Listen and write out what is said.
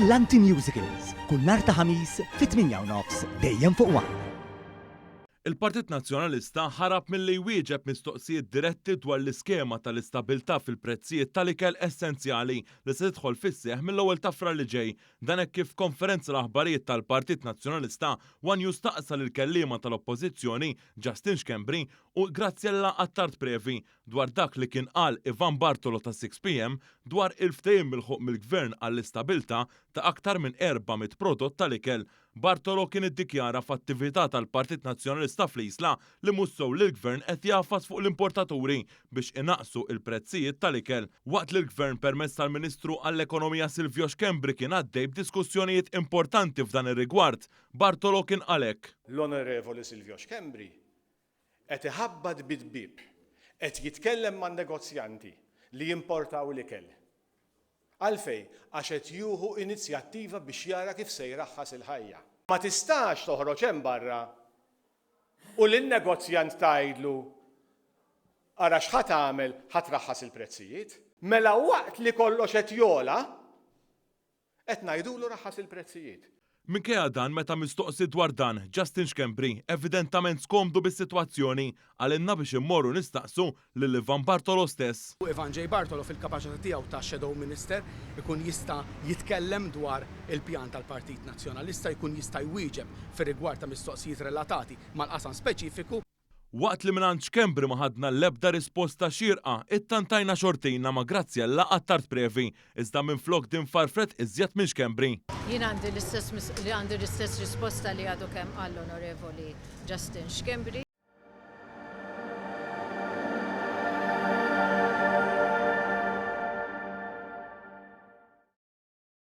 Brillanti Musicals, kull nhar ta' Ħamis fit-8 u nofs dejjem fuq One. Il-Partit Nazzjonalista ħarab milli jwieġeb mistoqsijiet diretti dwar l-iskema tal-istabilità fil-prezzijiet tal-ikel essenzjali li se tidħol fis-seħħ mill-ewwel ta' Frar li ġej. Dan hekk kif f'konferenza l-aħbarijiet tal-Partit Nazzjonalista, one News staqsa lill-kelliema tal-Oppożizzjoni Justin Schembri u Graziella Attard Previ dwar dak li kien qal Ivan Bartolo ta' 6PM dwar il-ftehim milħuq mill-Gvern għall-istabilità ta' aktar minn 400 prodott tal-ikel. Bartolo kien iddikjara f'attività tal-Partit Nazzjonalista fl-Isla li mhux sew li l-Gvern qed jagħfas fuq l-importaturi biex inaqqsu il-prezzijiet tal-ikel. Waqt li l-Gvern permezz tal-Ministru għall-Ekonomija Silvio Schembri kien għaddej b'diskussjonijiet importanti f'dan ir-rigward, Bartolo kien qal hekk. L-Onorevoli Silvio Schembri Qed iħabbat bid-bieb. Qed jitkellem man-negozjanti li jimportaw l-ikel. Għalfejn? Għax qed jieħu inizjattiva biex jara kif se jraħħas il-ħajja. Ma tistax toħroġ hemm barra u lin-negozjant tgħidlu ara x'ħa tagħmel ħa traħħas il-prezzijiet. Mela waqt li kollox qed jogħla, Qed ngħidulu raħħas il-prezzijiet. Minkejja dan, meta mistoqsi dwar dan, Justin Schembri, evidentament skomdu bis-sitwazzjoni, qalilna biex immorru nistaqsu lil Ivan Bartolo stess. Ivan J. Bartolo fil-kapaċità tiegħu ta' Shadow Minister ikun jista' jitkellem dwar il-pjan tal-Partit Nazzjonalista, jkun jista' jwieġeb fir-rigward ta' mistoqsijiet relatati mal-qasam speċifiku. Waqt li mingħand Schembri ma ħadna l-ebda risposta xierqa, ittantajna xortina ma' Graziella Attard Previ, iżda minflok din farfret iżjed minn Schembri. Jien għandi l-istess li għandi l-istess risposta li għadu kemm qal l-Onorevoli Justin Schembri.